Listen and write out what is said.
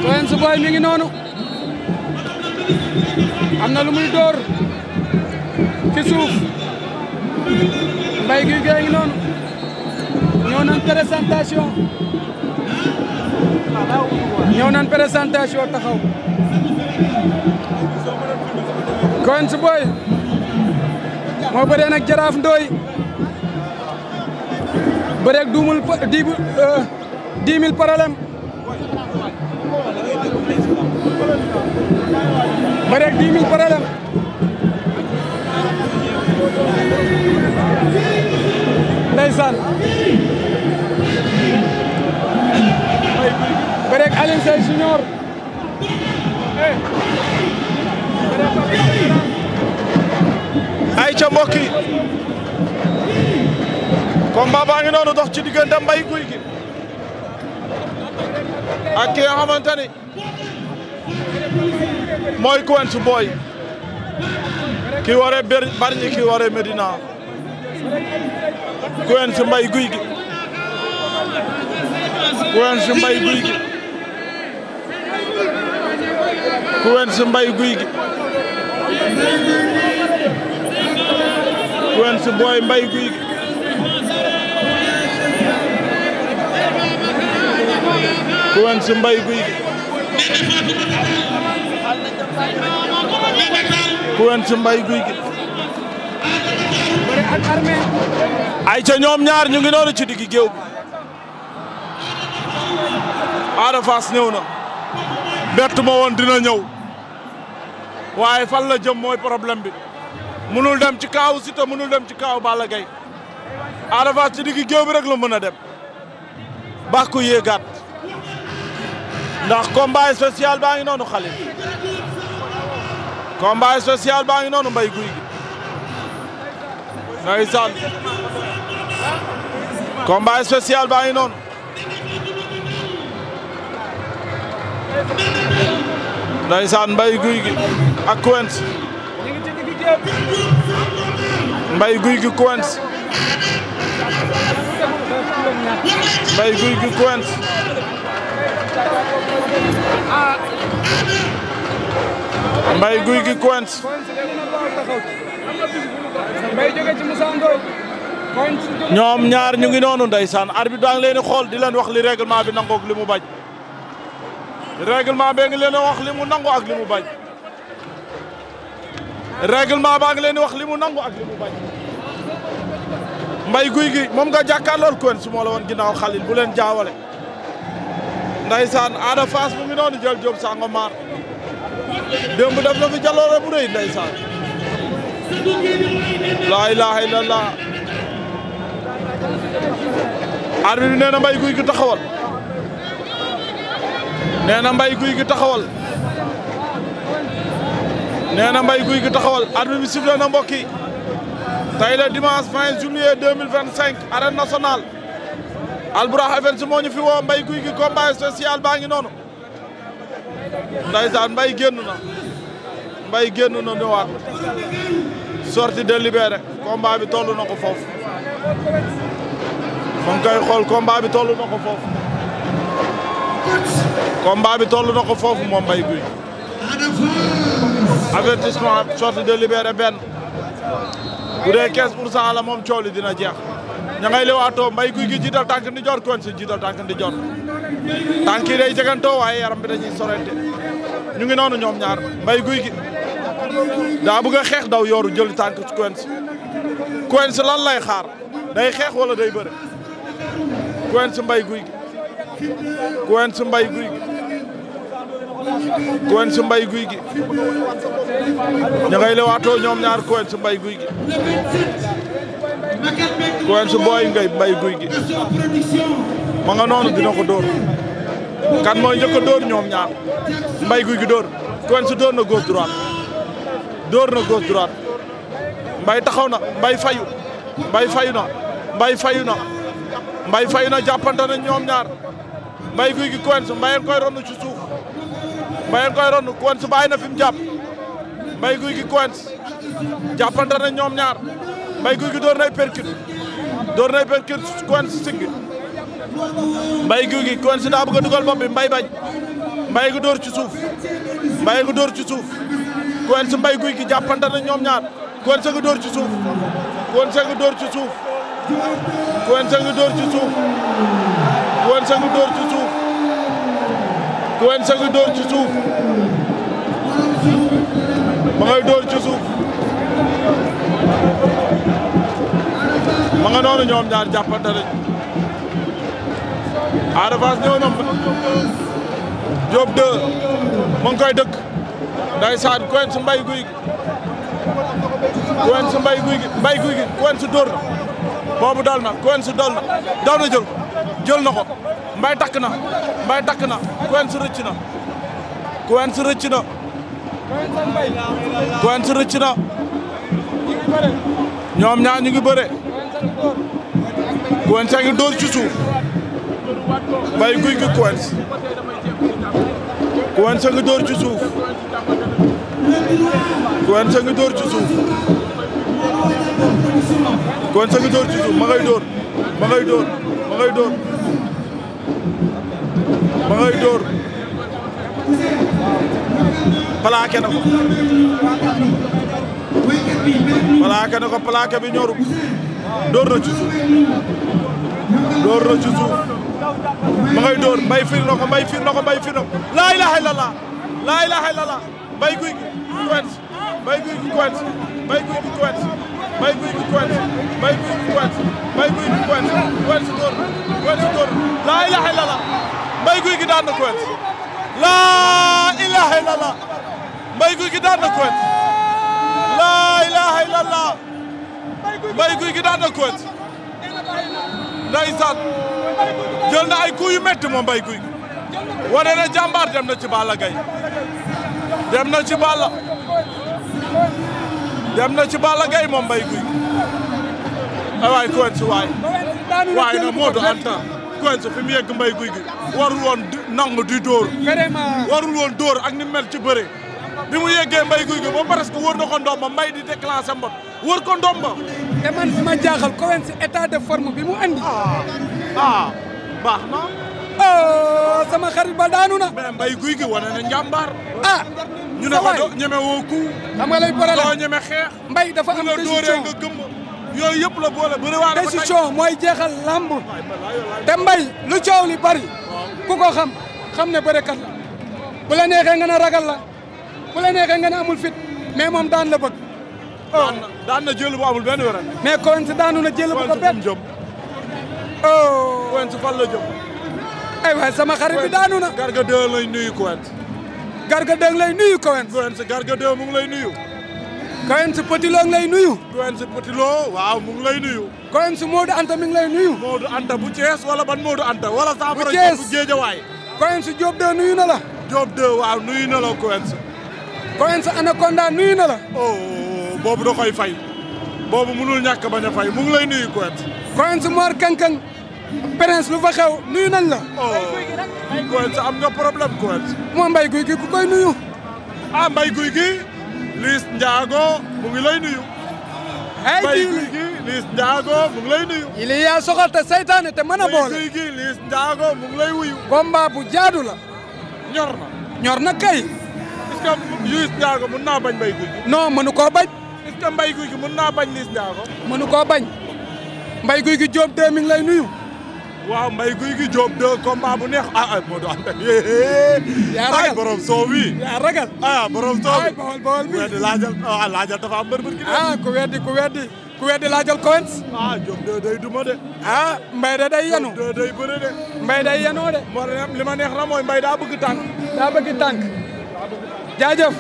Quench Boy mi ngi noonu am na lu muy door ci suuf Mbaye Gouye Gui ngi noonu ñëw nañ présentation taxaw Quench Boy moo bëree nag Jaraaf Ndoye bëreeg 10 000 problème bëreeg 10 000 problème ndeysaan bëreeg Alioune Seye Junior ay ca mbokk yi combat baa ngi noonu dox ci diggante Mbaye Gouye Gui ak ki nga xamante ni mooy Quench Boy ki waree Bargny ki waree Medina Quench Mbaye Gouye Gui Quench Mbaye Gouye Gui Quench Mbaye Gouye Gui Quench Boy Mbaye Gouye Gui Quench Mbaye Gouye Gui Quench Mbaye Gouye Gui ay ca ñoom ñaar ñu ngi noonu ci diggi géew bi Ada Fass ñëw na bett ma woon dina ñëw waaye fan la jëm mooy problème bi mënul dem ci kaaw Siteu mënul dem ci kaaw Balla Gaye Ada Fass ci diggi géew bi rek la mën a dem bàkku yéegaat ndax combat spécial baa ngi noonu xale combat spécial baa ngi noonu Mbaye Gouye Gui ndeysaan combat spécial baa ngi noonu ndeysaan Mbaye Gouye Gui ak Quench Mbaye Gouye Gui Quench Mbaye Gouye Gui Quench Mbaye Gouye Gui Quench ñoom ñaar ñu ngi noonu ndeysaan arbitre baa ngi leen di xool di leen wax li règlement bi nangu ak li mu bañ règlement bee ngi leen di wax li mu nangu ak li mu bañ règlement baa ngi leen di wax li mu nangu ak li mu bañ Mbaye Gouye Gui moom nga jàkkaarlool Quench moo la woon ginnaaw Khalil bu leen jaawale ndeysaan Ada Fass mu ngi noonu jël Diop Sangomar démb def na fi jaloore bu rëy ndeysaan laa ilaha illallah arbitre bi nee na Mbaye Gouye Gui taxawal nee na Mbaye Gouye Gui taxawal nee na Mbaye Gouye Gui taxawal arbitre bi sifflé na mbokk yi tey la dimanche 20 juillet 2025 arène nationale Albourakh Events moo ñu fi woo Mbaye Gouye Gui combat spécial baa ngi noonu ndeysaan Mbaye génn na ñëwaat sortie délibérée combat bi toll na ko foofu mu ngi koy xool combat bi toll na ko foofu combat bi toll na ko foofu moom Mbaye Gouye Gui avertissement sortie délibérée benn bu dee 15% la moom coow li dina jeex ña ngay lewaatoo Mbaye Gouye Gui jiital tànk ndi jor Quench jiital tànk ndi jor tànk yi day jegantoo waaye yaram bi dañuy sorente ñu ngi noonu ñoom ñaar Mbaye Gouye Gui daa bëgg a xeex daw yooru jël tànk ci Quench lan lay xaar day xeex wala day bëre Quench Mbaye Gouye Gui Quench Mbaye Gouye Gui Quench Mbaye Gouye Gui ña ngay lewaatoo ñoom ñaar Quench Mbaye Gouye Gui Quench Boy ngay Mbaye Gouye Gui ma nga noonu dina ko dóor kan mooy njëkk a dóor ñoom ñaar Mbaye Gouye Gui dóor Quench dóor na gauche droite dóor na gauche droite Mbaye taxaw na Mbaye fayu Mbaye fayu na Mbaye fayu na Mbaye fayu na jàppante na ñoom ñaar Mbaye Gouye Gui Quench Mbaye koy ronn ci suuf Mbaye koy ronn Quench bàyyi na fi mu jàpp Mbaye Gouye Gui Quench jàppante na ñoom ñaar Mbaye Gouye Gui door nay percute Quench siggi Mbaye Gouy Gui Quench daa bëgg a dugal bopp bi Mbaye bañ Mbaye gu dóor ci suuf Mbaye gu dóor ci suuf Quench Mbaye Gouy Gui jàppante na ñoom ñaar Quench gu dóor ci suuf Quench gu dóor ci suuf Quench gu dóor ci suuf Quench gu dóor ci suuf Quench gu dóor ci suuf ma ngay dóor ci suuf ma nga noonu ñoom ñaar jàppante nañ Ada Fass ñëw na Diop 2 ma ngi koy dëkk ndeysaan Quench Mbaye Gouy Gui Quench Mbaye Gouy Gui Mbaye Gouy Gui Quench dóor na boobu dal na Quench dal na daw na jël na ko Mbaye takk na Quench rëcc na Quench rëcc na Quench rëcc na ñoom ñaar ñu ngi bëre Quench a ngi dóor ci suuf Mbaye Gouy Gui Quench a ngi dóor ci suuf Quench a ngi dóor ci suuf Quench a ngi dóor ci suuf ma ngay dóor ma ngay dóor ma ngay dóor ma ngay dóor plaqué na ko plaqué na ko plaqué bi ñoru dóor na ci suuf dóor na ci suuf ma ngay dóor Mbaye fir na ko Mbaye fir na ko Mbaye fir na ko laa ilaha illallah laa ilaha illallah Mbaye Gouy Gui Quench Mbaye Gouy Gui Quench Mbaye Gouy Gui Quench Mbaye Gouy Gui Quench Mbaye Gouy Gui Quench Mbaye Gouy Gui Quench Quench dóor Quench dóor laa ilaha illallah Mbaye Gouy Gui daan na Quench laa ilaha illallah Mbaye Gouy Gui daan na Quench laa ilaha illallah Mbaye Gouy Gui daan na Quench ndeysaan jël na ay coups yu métti moom Mbaye Gouy Gui wane na jàmbaar dem na ci Balla Gaye dem na ci Balla Gaye moom Mbaye Gouy Gui ay waay Quench waay na Modou Anta Quench fi mu yegg Mbaye Gouy Gui warul woon nangu di dóor warul woon dóor ak ni mel ci bëre bi mu yeggee Mbaye Gouy Gui ba presque wër na ko ndomba Mbaye di déclenché mbot wër ko ndomba te man li ma jaaxal Quench état de forme bi mu andi baax na sama xarit ba daanu na mais Mbaye Gouy Gui wane na njàmbaar ñu ne ko ñeme woo ku xam nga lay problème doo ñeme xeex Mbaye dafa am décision nga gëm yooyu yëpp la boole bëri waa décision mooy jeexal lamb te Mbaye lu coow li bari ku ko xam ne bërekat la bu la neexee nga ne ragal la bu la neexee nga ne amul fit mais moom daan la bëgg daan na jël bu amul benn wéran mais Quench daanu na jël bu ko bett Quench fan la jëm ay waay sama xarit bi daanu na Garga 2 lay nuyu Quench Garga 2 lay nuyu Quench Garga 2 mu ngi lay nuyu Quench Petit Lo ngi lay nuyu Quench Petit Lo waaw mu ngi lay nuyu Quench Modou Anta mi ngi lay nuyu Modou Anta bu Thiès wala ban Modou Anta wala bu Thiès bu Géejawaay Quench Diop 2 nuyu na la Diop 2 waaw nuyu na la Quench Anaconda nuyu na la boobu da koy fay boobu mënul ñàkk bañ a fay mu ngi lay nuyu Quench Mor Kankang Prince lu fa xew nuyu nañ la Quench am nga problème Quench moom Mbaye Gouy Gui ku koy nuyu Mbaye Gouy Gui Liss Ndiago mu ngi lay nuyu Mbaye Gouy Gui Liss Ndiago mu ngi lay nuyu il yaa soxal te saytaane te mën a boole Mbaye Gouy Gui Liss Ndiago mu ngi lay wuyu combat bu jaadu la ñor na kay est-ce que Liss Ndiago mën naa bañ Mbaye Gouy Gui non mënu koo bañ est-ce que Mbaye Gouy Gui mën naa bañ Liss Ndiago mënu koo bañ Mbaye Gouy Gui Diop 2 mi ngi lay nuyu waaw Mbaye Gouy Gui Diop 2 combat bu neex Modou Anta yaa ragal borom soow wi yaa ragal borom soow bi bawol bi weddi laajal dafa am mbër ki ku weddi laajal Quench Diop 2 day duma de Mbaye da day yenu Diop 2 day bëre de Mbaye day yenoo de moo li ma neex na mooy Mbaye daa bëgg tànk jaajëf